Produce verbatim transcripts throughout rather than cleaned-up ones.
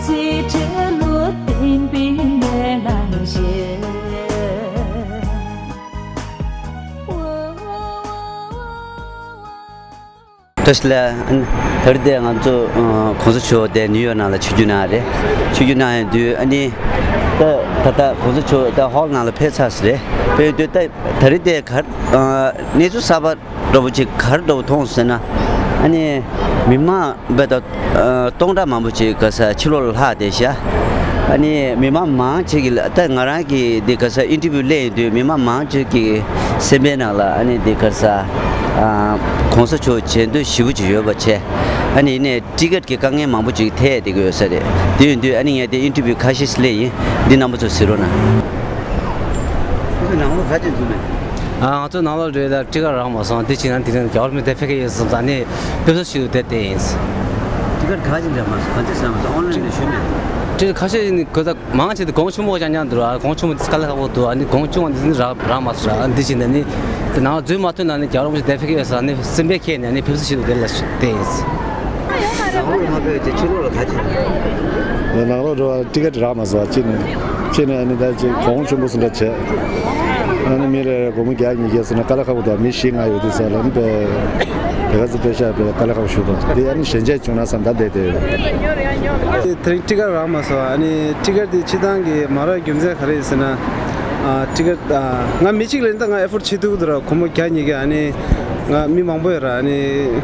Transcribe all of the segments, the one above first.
ཚེ་ཁྲི་ལོ་བསྟན་པའི་སྨོན་ལམ་བཞེས། བཀྲ་ཤིས་བདེ་ལེགས། ཨ་ནི་ད་རེས་དེ་ང་ཚོ་ཨ་གོང་ས་མཆོག་དེ་ནིའུ་ཡོག་ནང་ལ་ཆིབས་བསྒྱུར་གནང་ཡ་རེད། ཆིབས་བསྒྱུར་གནང་ཡ་དུས་ཨ་ནི་ད་ད་ལྟ་གོང་ས་མཆོག་ད་ཧོལ་ནང་ལ་ཕེབས་ཚར་ས་རེད། ཕེབས་དུས་ད་ད་རེས་དེ་ག་རེ་ཨ་གནས་ཚུལ་གསར་པ་འདྲ་པོ་ཅིག་ག་རེ་འདྲ་པོ་མཐོང་སོང་ཟེར་ན། ཨ་ནི་མི་མང་བས་ད་ཨ་སྟོང་ཕྲག་མང་པོ་ཅིག་ག་ས་ཕྱི་ལོགས་ལ་ལྷག་བསྡད་ཤག་ཨ་ནི་མི་མང་མང་ཆེ་གིས་ལ་ད་ང་རང་གིས་འདི་ག་ས་ཨིན་ཊར་བིའུ་ལེན་ཡོང་དུས་མི་མང་མང་ཆེ་གི་སེམས་པའི་ནང་ལ་ཨ་ནི་འདི་ག་ས་ཨ་གོང་ས་མཆོག་མཇལ་འདོད་ཞེ་པོ་ཅིག་ཡོད་པ་བྱས། ཨ་ནི་ཡིན་ནའི་ཊི་ཀེ་ཊི་གི་དཀའ་ངལ་མང་པོ་ཅིག་འཕྲད་བསྡད་ཀྱི་ཡོད་ས་རེད། དེ་ཡིན་དུས་ཨ་ནི་ངས་དེ་ཨིན་ཊར་བིའུ་ཁ་ཤས་ཤིག་ལེན་ཡིན། འདི་རྣམ་པ་ཚོ་གཟིགས་རོགས་གནང་། ཁྱེད་ཚོ་ནང་ལོགས་ག་ཅིག་འཛུལ་མེད། ཨ་ང་ཚོ་ནང་ལོགས་རེད་ལ་ཊི་ཀེ་ཊི་རག་མ་སོང་། དེ་བྱས་ན་དེ་རིང་ག་བར་མི་དེ་ཕེབས་ཀྱི་ཡོད་བསམ་ཙང་ནི་ཕེབས་བསུ་ཞུ་དེ་བལྟས་ཡིན། ཊི་ཀེ་ཊི་ག་ཅིག་འདྲ་མ་སོང་། ག་ཅིག་བསམ་མ་སོང་། ཨོན་ལན་ལ་ཞུས་མེད། ཊི་ཀེ་ཊི་ཁ་ཤས་ནི་གོ་ད་མང་ཆེ་དེ་གོང་ཆེན་པོ་རྐྱང་རྐྱང་འདུག་ར། གོང་ཆེན་པོ་དེ་དཀའ་ལས་ཁག་པོ་འདུག་ཨ་ནི་གོང་ཆུང་བ་འདི་ནི་རག་རག་མ་སོང་ར། འདི་བྱས་ན་ནི་དེ་ནང་ལ་འཛུལ་མ་ཐུབ་ན་ནི་ག་བར་མི་དེ་ཕེབས་ཀྱི་ཡོད་བསམ་ནི་སེམས་པའི་ཁྱེར་ནས་ནི་ཕེབས་བསུ་ཞུ་དེ་ལ་བལྟས་ཡིན། ནང་ལོགས་མ་ཕེབས་ཏེ་ཕྱི་ལོགས་ལ་ག་ཅིག་ནང་ལོགས་འགྲོ་བ་ཊི་ཀེ་ཊི་རག་མ་སོང་བ་ཅི་ནས། ཅི་ནས་ཨ་ནི་ད་ཅིག་གོང་ཆེན་པོ་སུ་འདྲ་བྱས། ཨ་ནི་མི་རེ་རེ་སྒོར་མོ་བརྒྱ་ཉིས་བརྒྱ་སོང་ན་དཀའ་ལས་ཁག་པོ་འདུག་མི་བཞི་ལྔ་ཡོད་དུས་ས་ལ་ནི་པས་དེ་ག་ཚོད་པེ་ཤ་པས་དཀའ་ལས་ཁག་པོ་ཞུ་དང་། དེ་ཨ་ནི་ཞན་ཆད་བྱུང་ན་བསམ་ད་བསྡད་དེ་ཡོད། དེ་དེ་རིང་ཊི་ཀེ་ཊི་རག་མ་སོང་། ཨ་ནི་ཊི་ཀེ་ཊི་དེ་ཕྱི་ཐང་གི་མ་རག་རྒྱུ་མཚན་ག་རེ་ཡིན་ཟེར་ན། ཨ་ཊི་ཀེ་ཊི་ཨ་ང་མི་གཅིག་ལ་ཡིན་ད་ང་ཨེ་ཕོར་ཌི་བྱེད་ཐུབ་ཀྱི་འདུག་ར། སྒོར་མོ་བརྒྱ་ཉིས་བརྒྱ་ཨ་ནི། ང་མི་མང་པོ་ཡོད་ར། ཨ་ནི་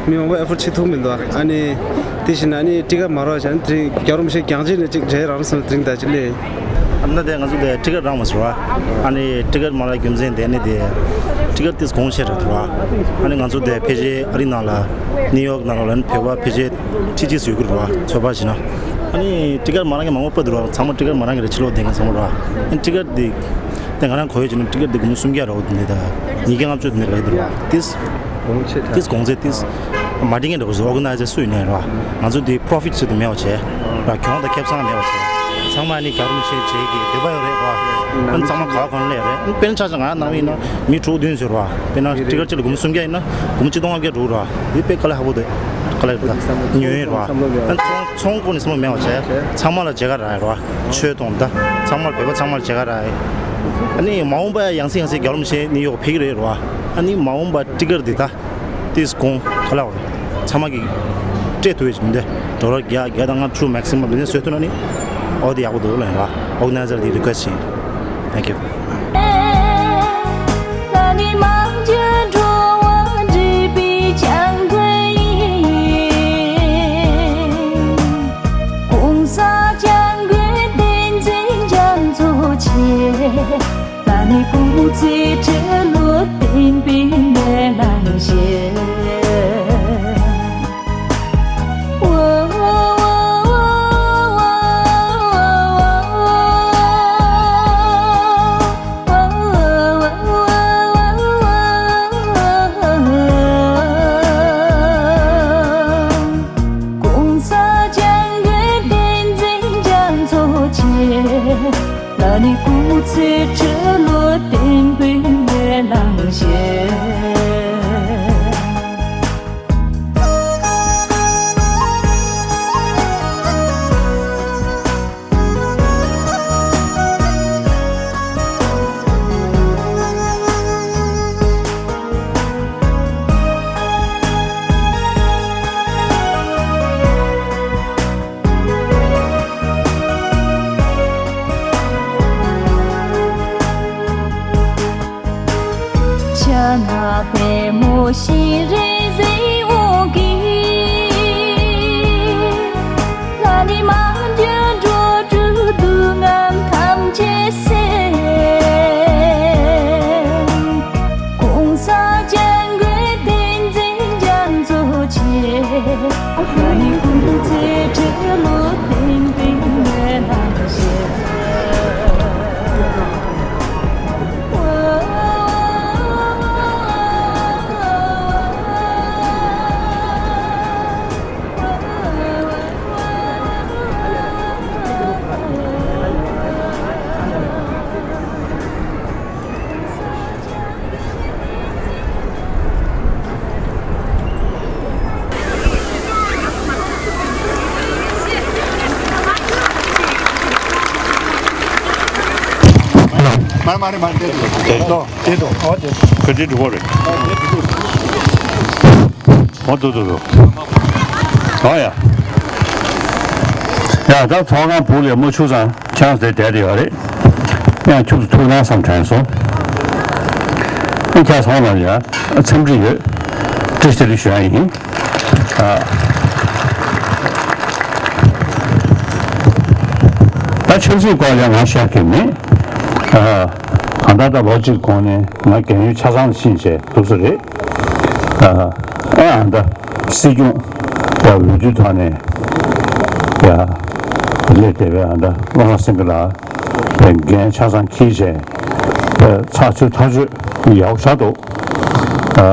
མི་མང་པོ་ཨེ་ཕོར་ཌི་བྱེད་ཐུབ་མི་འདུག་ཨ་ནི་དེ་བཞིན་ཨ་ནི་ཊི་ཀེ་ཊི་མ་རག་བྱས་ཨ་ནི་དེ་རིང་རྒྱལ་བ་རིན་པོ་ཆེ་རྒྱང་ཆེན་ནས་ཅིག་མཇལ་རང་སོང་དེ་རིང་ད་ཅི་ལས། ཨ་ནི་དེ་ང་ཚོ་དེ་ཊི་ཀེ་ཊི་རག་མ་སོང་བ། ཨ་ནི་ཊི་ཀེ་ཊི་མ་རག་རྒྱུ་མཚན་དེ་ནི་དེ་ཊི་ཀེ་ཊི་དེ་གོང་ཆེ་རེད་འདུག་བ། ཨ་ནི་ང་ཚོ་དེ་ཕལ་ཆེར་ཨ་རི་ནང་ལ་ནིའུ་ཡོག་ནང་ལ་ལན་བོད་པ་ཕལ་ཆེར་ཁྲི་གཅིག་ཙམ་ཡོད་ཀྱི་རེད་བ། ཚོད་དཔག་བྱས་ན། ཨ་ནི་ཊི་ཀེ་ཊི་མ་རག་མཁན་མང་པོ་དཔེ་འདུག་ར། ཚང་མ་ཊི་ཀེ་ཊི་མ་རག་མཁན་རེད། ཕྱི་ལོགས་བསྡད་མཁན་ཚང་མ་ར། ཨ་ནི་ཊི་ཀེ་ཊི་དེ་དེ་ང་རང་གོ་ཡོད་བྱས་ན་ཊི་ཀེ་ཊི་དེ་སྒོར་མོ་སུམ་བརྒྱ་རེད་འདུག་ད་ཉིས་བརྒྱ་ལྔ་བཅུ་དེ་འདྲ་ལབ་ཀྱི་འདུག་ར། དེ་གོང་ཆེ་ད། དེ་གོང་ཚད་དེ། མ་འགྲིག་མཁན་འདྲ་པོ་ཟེར། ཨོར་ག་ནའི་ཛར་སུ་ཡིན་ནའི་ར། ང་ཚོ་དེ་པོ་རོ་ཕིཊ་ཟེར་དུ་མེད་པ་བྱས། ར་གྱོང་དང་ཁེ་བཟང་མེད་པ་བྱས། ཚང་མ་ནི་རྒྱལ་བ་རིན་པོ་ཆེ་མཇལ་གྱི་འདོད་པ་ཡོད་རེད་ར། ཨ་ནི་ཚང་མ་ག་བ་གང་ལ་ཡོད་རེད། ཨ་ནི་དཔེར་ན་ཆ་བཞག་ང་ནང་མི་ཡིན་ན་མི་དྲུག་བདུན་ཟེར་ར། དཔེར་ན་ཊི་ཀེ་ཊི་གཅིག་ལ་སྒོར་མོ་སུམ་བརྒྱ་ཡིན་ན་སྒོར་མོ་ཆིག་སྟོང་ལྔ་བརྒྱ་འགྲོ་གི་ར། དེ་དཔེ་དཀའ་ལས་ཁག་པོ་འདུག་དཀའ་ལས་རེད་ད། ཉོ་ཡིན་ར། ཨ་ནི་ཚོང་ཚོང་སྐོར་ནི་བསམ་བློ་མེད་པ་བྱས། ཚང་མ་ལ་མཇལ་ཁ་རག་ཡོད་ར། ཆོས་དང་ད་ཚང་མར་བོད་པ་ཚང་མར་མཇལ་ཁ་རག་ཡོད། ཨ་ནི་མ་འོངས་པ་ཡང་སེ་ཡང་སེ་རྒྱལ་བ་རིན་པོ་ཆེ་ནིའུ་ཡོག་ཕེབས་ཀྱི་རེད་ར། ཨ་ནི་མ་འོངས་པ་ཊི་ཀེ་ཊི་འདི་ད་ཏིས་གོང་ཁ་ལག་རེད། ཚང་མ་གིས་སྤྲད་ཐུབ་ཡོད་ཀྱི་མི་འདུག་ཌོ་ལར་བརྒྱ་བརྒྱ་དང་ལྔ་བཅུ་མེག་སི་མམ་འདི་ནས་བཟོས་ཐུབ་ན་ནི་ཨོ་དེ་ཡག་པོ་འདུག་ལབ་ཡིན་ར། ཨོར་ག་ནའི་ཛར་འདི་རི་ཀུ་ཨེ་སི་ཊི་བྱེད་ཡིན། Thank you། ལ་ནི་མང་གྱུར་འགྲོ་བ་འདྲེན་པའི་སྐྱབས་མགོན་ཡིན། གོང་ས་སྐྱབས་མགོན་བསྟན་འཛིན་རྒྱ་མཚོ་ཆེ། ལ་ནི་སྐུ་ཚེ་ཁྲི་ལོ་བརྟན་པའི་སྨོན་ལམ་བཞེས། གོང་ས་སྐྱབས་མགོན་བསྟན་འཛིན་རྒྱ་མཚོ་ཆེ། ལ་ནི་སྐུ་ཚེ་ཁྲི་ལོ་བརྟན་པའི་སྨོན་ལམ་བཞེས། ཕྱག་ན་པདྨོ་ཤེས་རིག་གཟི་འོད་ཀྱིས། ལ་ནི་མང་གྱུར་འགྲོ་དྲུག་སྡུག་བསྔལ་ཐམས་ཅད་སེལ། གོང་ས་སྐྱབས་མགོན་བསྟན་འཛིན་རྒྱ་མཚོ་ཆེ། ལ་ནི་སྐུ་ཚེ་ཁྲི་ལོ་བརྟན་པའི་སྨོན་ལམ་བཞེས། མ་རེད་མ་རེད། དེ་དེ་དོ་དེ་དོ་ཨོ་དེ། ཁ་ཅིག་འགྲོ་བ་རེད། ཨོ་དེ་དེ་དོ། ཨོ་དོ་དོ་དོ། ཨོ་ཡ། ཡ་ད་ཚོགས་ཁང་བུ་ལས་མ་ཆུ་ཚང་ཆང་སྟེ་བསྡད་དེ་ཡོད་རེད། ཡང་ཁྱུག་ཏུ་ཐུག་ན་བསམ་དྲན་སོང་། ཨ་ཁྱ་ཚོང་ལ་ཡ་འཚམས་འདྲི་ཡོད། བཀྲ་ཤིས་བདེ་ལེགས་ཞུ་ཡ་ཡིན། ཨ། ད་ཆབ་སྲིད་སྐོར་ལ་ང་བཤད་ཀྱི་མེད། ཨ། གང་ལྟར་ད་ལོ་གཅིག་གོང་ནས་ང་རྒན་ཡོལ་ཆ་ཚང་ཕྱིན་བྱས་འདུག་ས་རེད། ཨ། ཨ་ཨ་ད་སྲིད་སྐྱོང་ཡ་འོས་བསྡུ་ཐོག་ནས་ཡ་སླེབས་བསྡད་པའི་ཨ་ད་བློ་བཟང་སེང་གེ་ལགས་འགན་ཆ་ཚང་འཁྱེར་བྱས་ཚགས་ཚུད་ཐག་ཆོད་ཡག་པོ་ཆགས་འདུག་ཨ་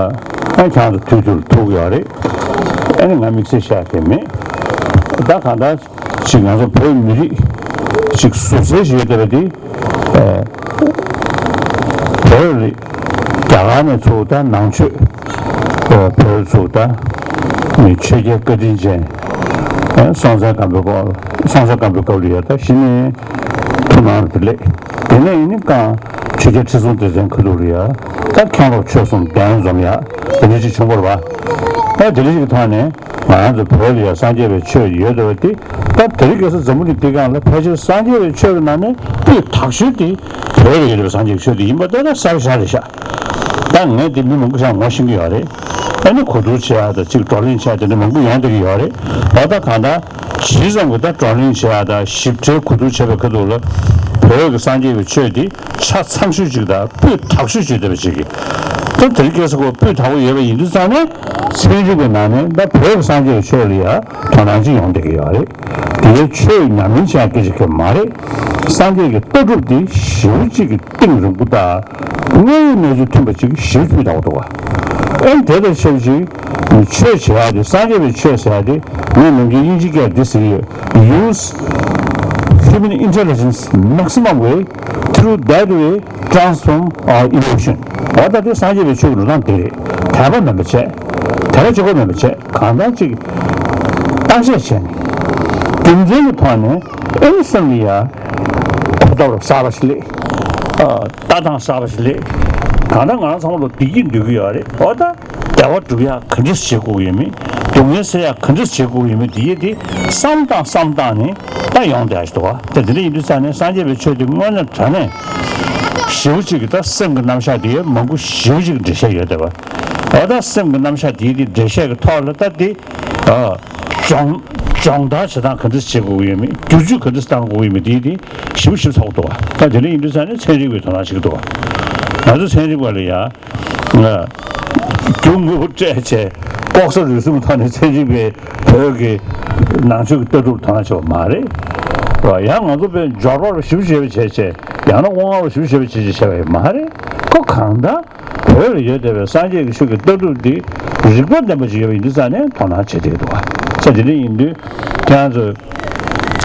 ཨ་ཁྱེད་རང་ཚོ་དུས་ཚོད་ཐུག་ཡོད་རེད། ཨ་ནི་ང་དམིགས་བསལ་བཤད་ཀྱི་མེད། ད་གང་ལྟར་ཅིག་ང་ཚོ་བོད་མི་རིགས་ཅིག་ཟུར་ཟའི་ཞིག་ཡོད་བསྡད་པ་འདི། ཨ། བོད་རིགས་རྒྱ་གར་ནས་ཚུར་ད་ནང་ཆོས། ཨ། བོད་ཚུར་ད་མི་ཆོས་རྒྱལ་བཀའ་དྲིན་ཅན། ཨ། སྲོང་བཙན་སྒམ་པོའི་སྐབས་སྲོང་བཙན་སྒམ་པོའི་སྐབས་ལ་ཡ་ད་གཞི་ནས་ཐུགས་སྣང་དེ་སླེབས། དེ་ནས་ཡིན་ནི་གང་ཆོས་རྒྱལ་ཁྲི་སྲོང་ལྡེ་བཙན་ཁ་ཐུག་ལ་ཡ་ད་མཁན་སློབ་ཆོས་གསུམ་གདན་འཛོམས་ཡ་དེ་འདྲ་ཅིག་བྱུང་བ་རེད་པ། ད་དེ་འདྲ་ཅིག་གི་ཐོག་ནས། ང་རང་ཚོ་བོད་ལ་ཡང་སངས་རྒྱས་པའི་ཆོས་ཡོད་འདུག་པ་དེ་ད་དེ་རིང་ཁ་སང་འཛམ་བུ་གླིང་འདི་སྒང་ལ་ཕལ་ཆེར་སངས་རྒྱས་པའི་ཆོས་ཀྱི་ནང་ནས་སྤུས་དག་ཤོས་དེ་བོད་ལ་ཡོད་པའི་སངས་རྒྱས་ཀྱི་ཆོས་དེ་ཡིན་པ་དེ་ད་གསལ་པོ་ཞེ་དྲག་རེད་ཤག་ད་ངས་དེ་མི་མང་པོ་ཞིག་ངོ་ཤེས་ཀྱི་ཡོད་རེད། ཨ་ནི་གོ་བསྡུར་བྱེད་ཡག་དང་གཅིག་བགྲོ་གླེང་བྱེད་ཡག་དེ་འདྲ་མང་པོ་ཡོང་བསྡད་ཀྱི་ཡོད་རེད། འོ་ད་གང་ལྟར་ཇི་ཙམ་གྱི་ད་བགྲོ་གླེང་བྱེད་ཡག་དང་ཞིབ་ཕྲའི་གོ་བསྡུར་བྱེད་པའི་ཁ་ཐུག་ལ་བོད་ཀྱི་སངས་རྒྱས་པའི་ཆོས་དེ་ཆ་ཚང་ཤོས་ཅིག་དང་སྤུས་དག་ཤོས་ཅིག་བསྡད་པ་ཅིག་གིས་ད་དེ་རིང་ཁ་སང་ཁོ་སྤུས་དག་པོ་ཡོད་པ་ཡིན་དུས་ཙང་ནས། ཚན་རིག་པའི་ནང་ནས་ད་བོད་ཀྱི་སངས་རྒྱས་ཀྱི་ཆོས་ལ་ཡང་དོ་སྣང་ཅིག་ཡོང་བསྡད་ཀྱི་ཡོད་རེད། དེ་ཡང་ཆོས་ཉམས་ལེན་བྱེད་ཡག་སྐད་ཆ་གང་ཡང་མ་རེད། སངས་རྒྱས་ཀྱི་ལྟ་གྲུབ་དེ་ཞེ་པོ་ཅིག་གི་གཏིང་རིང་པོ་དང་དངོས་ཡོད་གནས་ཚུལ་མཐུན་པ་ཅིག་ཞེ་པོ་སྤུས་དག་པོ་འདུག་བ། ཨེ་དེ་དང་ཆབས་ཅིག་ཆོས་བྱེད་ཡག་དེ་སངས་རྒྱས་པའི་ཆོས་ཟེར་ཡག་དེ་ངས་ནམ་རྒྱུན་དབྱིན་ཇི་སྐད་འདི་ཟེར་གྱི་ཡོད། Use human intelligence maximum way, through that way transform our emotion. འོ་ད་དེ་སངས་རྒྱས་པའི་ཆོས་ཀྱི་འགྲོ་སྟངས་དེ་རེད། དད་པ་མེད་པ་བྱས། དད་པ་གཅིག་པོ་མེད་པ་བྱས། གང་ལྟར་ཅིག་བརྟག་དཔྱད་བྱས་ནས་རྒྱུ་མཚན་གྱི་ཐོག་ནས་ཨེ་སེམས་ལ་ཡ་གོ་རྟོགས་གསར་པ་ཞིག་སླེབས། ཨ། ལྟ་སྟངས་གསར་པ་ཞིག་སླེབས། གང་ལྟར་ང་རང་ཚང་མ་ལོ་བདེ་སྐྱིད་འདོད་ཀྱི་ཡོད་རེད། འོ་ད་བདེ་བ་སྒྲུབ་ཡག་ག་འདྲས་བྱེད་དགོས་ཀྱི་ཡོད་མེད། སྡུག་བསྔལ་སེལ་ཡག་ག་འདྲས་བྱེད་དགོས་ཀྱི་ཡོད་མེད་དེ་ཡས་དེ་བསམ་སྟངས་བསམ་སྟངས་ནས་ད་ཡོང་བསྡད་ཡག་ཞིག་འདུག་བ། ད་དེ་འདྲ་ཡིན་དུས་ཙང་ནས་སངས་རྒྱས་པའི་ཆོས་དེ་དངོས་གནས་དྲང་གནས་ཞེ་པོ་ཅིག་གི་ད་སེམས་ཀྱི་རྣམ་གཞག་དེ་ཡས་མང་པོ་ཞེ་པོ་ཅིག་གི་འགྲེལ་བཤད་ཡོད་བསྡད་པ། འོ་ད་སེམས་ཀྱི་རྣམ་གཞག་དེ་ཡས་དེ་འགྲེལ་བཤད་ཀྱི་ཐོག་ལ་ད་དེ། ཨ། སྦྱོང་སྦྱོང་བརྡར་བྱེད་སྟངས་ག་འདྲ་བྱེད་དགོས་ཀྱི་ཡོད་མེད། བསྒྱུར་བཅོས་ག་འདྲ་བཏང་དགོས་ཀྱི་ཡོད་མེད་དེ་དེ་ཞིབ་ཞིབ་ཚགས་པོ་འདུག་བ། ད་དེ་འདྲ་ཡིན་དུས་ཙང་ནས་ཚན་རིག་པའི་དོ་སྣང་བྱེད་ཀྱི་འདུག་བ། ང་ཚོ་ཚན་རིག་པ་ལ་ཡ། ང་རྒྱུ་དངོས་པོ་སྤྲད་བྱས་ལྐོག་ཟ་རུལ་སུངས་ཐོག་ནས་ཚན་རིག་པའི་བོད་ཀྱི་ནང་ཆོས་ཀྱི་ལྟ་གྲུབ་དོ་སྣང་བྱེད་པ་མ་རེད། བ་ཡང་ང་ཚོ་དཔེ་འབྱོར་པ་རུ་ཞིབ་ཞིབ་བྱས་བྱས་ཡང་ན་དབང་བ་རུ་ཞིབ་ཞིབ་བྱས་བྱས་བྱས་པ་ཡང་མ་རེད། ཁོ་གང་ལྟར། བོད་ལ་ཡོད་བསྡད་པའི་སངས་རྒྱས་ཀྱི་ཆོས་ཀྱི་ལྟ་གྲུབ་འདི་རིགས་པ་ལྡན་པ་ཅིག་ཡོད་པ་ཡིན་དུས་ཙང་ནས་དོ་སྣང་བྱེད་བསྡད་འདུག་བ། ས་དེ་འདྲ་ཡིན་དུས་ཁྱེད་རང་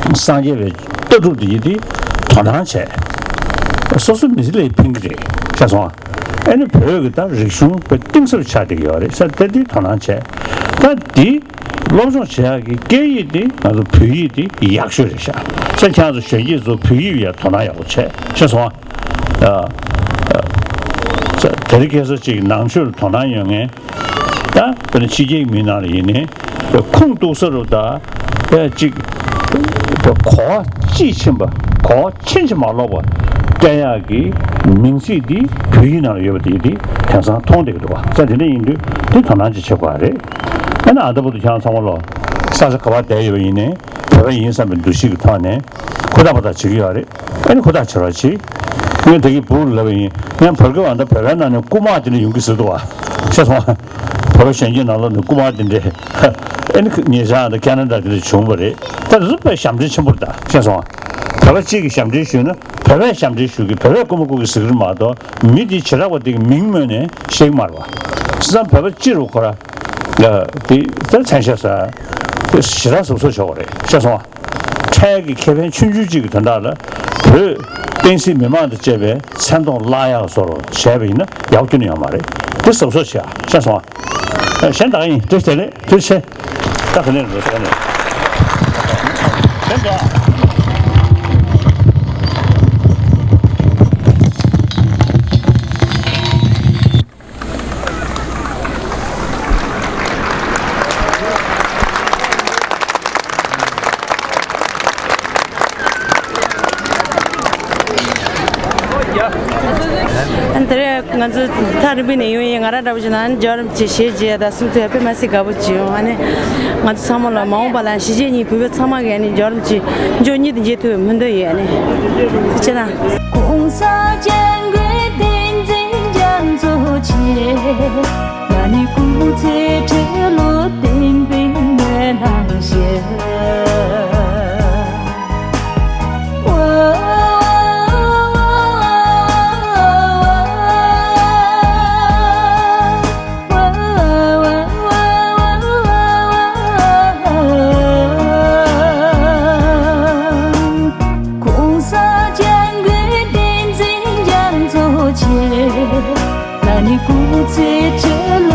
ཚོས་སངས་རྒྱས་པའི་ལྟ་གྲུབ་འདི་ཡིན་དེ་དོ་སྣང་བྱས། སོ་སོ་མི་ཚེ་ལ་ཕན་གྱི་རེད་ཤེས་སོང་ཨ། ཨ་ནི་བོད་ཀྱི་ད་རིག་གཞུང་དཔེ་གཏིང་ཟབ་ཆགས་བསྡད་ཀྱི་ཡོད་རེད་ས་དེ་འདི་དོ་སྣང་བྱས། ད་འདི་སློབ་སྦྱོང་བྱེད་ཡག་གི་སྐད་ཡིག་འདི་ང་ཚོ་བོད་ཡིག་འདི་ཡག་ཤོས་རེད་ཤག་ས་ཁྱེད་རང་ཚོ་གཞོན་སྐྱེས་ཚོ་བོད་ཡིག་ལ་ཡ་དོ་སྣང་ཡག་པོ་བྱས་ཤེས་སོང་ཨ། ཨ། ཨ། དེ་རིང་ཁ་སང་ཅིག་ནང་ཆོས་ལ་དོ་སྣང་ཡོད་མཁན། ད་དཔེར་ན་ཕྱི་རྒྱལ་གྱི་མི་ནང་ལ་ཡིན་ནའི་ཁུངས་གཏུགས་ས་རུ་ད་ཨེ་ཅིག་གོ་བ་དཔྱིས་ཕྱིན་པ་གོ་བ་ཕྱིན་ཅི་མ་ལོག་པ་སྤྲད་ཡག་གི་མིང་ཚིག་འདི་བོད་ཡིག་ནང་ལ་ཡོད་པ་དེ་འདི་དེང་སང་མཐོང་བསྡད་ཀྱི་འདུག་བ། ས་དེ་འདྲ་ཡིན་དུས་འདི་དོ་སྣང་ཅིག་བྱེད་དགོས་པ་རེད། ཨ་ནི་ཨ་ད་བར་དུ་ཁྱེད་རང་ཚང་མ་ལོ་ས་ཆ་ག་པར་བསྡད་ཡོད་པ་ཡིན་ནའི། བོད་པ་ཡིན་བསམ་པའི་འདུ་ཤེས་ཀྱི་ཐོག་ནས་ཧུར་ཐག་ཧུར་ཐག་བྱེད་ཀྱི་ཡོད་རེད། ཨ་ནི་ཧུར་ཐག་བྱེད་རོགས་གྱིས། ངས་ད་གིན་བུ་ལབ་པ་ཡིན། ངས་བོད་སྐད་བ་འདྲ་བོད་པའི་ནང་ནས་རྐུ་མ་དེ་འདྲ་ཡོང་གི་ཟེར་འདུག་བ། ཤེས་སོང་ཨ། བོད་པ་གཞོན་སྐྱེས་ནང་ལོགས་ནས་རྐུ་མ་དེ་འདྲ། ཨ་ནི་ཉེ་ཆར་འདི་ཁེ་ན་ཌ་དེ་འདྲ་བྱུང་བ་རེད། ད་དེ་ཚོ་དཔེ་ཞབས་འདྲེན་ཆེན་པོ་རེད་ད་ཤེས་སོང་ཨ། བོད་པ་གཅིག་གིས་ཞབས་འདྲེན་ཞུས་ན་བོད་པས་ཞབས་འདྲེན་ཞུ་གི། བོད་པས་རྐུ་མ་རྐུ་གི་ཟེར་གི་རེད་མ་གཏོགས་མི་དེ་བྱེ་བྲག་པ་དེ་གི་མིང་སྨོས་ནས་བཤད་གི་མ་རེད་བ། བྱས་ཙང་བོད་པ་སྤྱི་རུ་ཁོ་ར། ཨ། དེ་ད་མཚན་ཤས་ཟེར། དེ་ཞེ་དྲག་གཟབ་གཟབ་བྱེད་དགོས་རེད་ཤེས་སོང་ཨ། འཕྲལ་གྱི་ཁེ་ཕན་ཆུང་ཆུང་གཅིག་གི་དོན་དག་ལ་བོད་བསྟན་སྲིད་མི་མང་དང་བཅས་པའི་མཚན་མཐོང་བརླག་ཡག་བཟོ་འདྲ་བྱས་པ་ཡིན་ན་ཡག་པོ་ཁྱོན་ནས་ཡོད་མ་རེད། དེ་གཟབ་གཟབ་བྱེད་ཨ་ཤེས་སོང་ཨ། གཞན་དག་ཡིན། བཀྲ་ཤིས་བདེ་ལེགས། ཐུགས་རྗེ་ཆེ། ད་ག་ནས་འགྲོ་ད་ག་ནས། གཞན་དག་ང་ཚོ་ཐག་རིང་པོ་ནས་ཡོང་ཡིན། ང་རང་འདྲ་པོ་ཞིག་ན་ཨ་ནི་རྒྱལ་བ་རིན་པོ་ཆེ་ཞལ་མཇལ་དང་གསུང་ཐོས་དཔེ་མ་སྲིད་དགའ་པོ་བྱུང་། ཨ་ནི་ང་ཚོ་ཚང་མ་ལ་མ་འོངས་པ་ལ་གཞིས་བྱེས་གཉིས་བོད་པ་ཚང་མ་གིས་ཨ་ནི་རྒྱལ་བ་རིན་པོ་ཆེ་མཆོག་མྱུར་དུ་མཇལ་ཐུབ་པའི་སྨོན་འདུན་ཡོད། ཨ་ནི་ཐུགས་རྗེ་གནང་། གོང་ས་སྐྱབས་མགོན་བསྟན་འཛིན་རྒྱ་མཚོ་མཆོག་ང་ནི་སྐུ་ཚེ་ཁྲི་ལོ་བརྟན་པའི་སྨོན་ལམ་ཞུ། གོང་ས་སྐྱབས་མགོན་བསྟན་འཛིན་རྒྱ་མཚོ་མཆོག་ང་ནི་སྐུ་ཚེ་ཁྲི་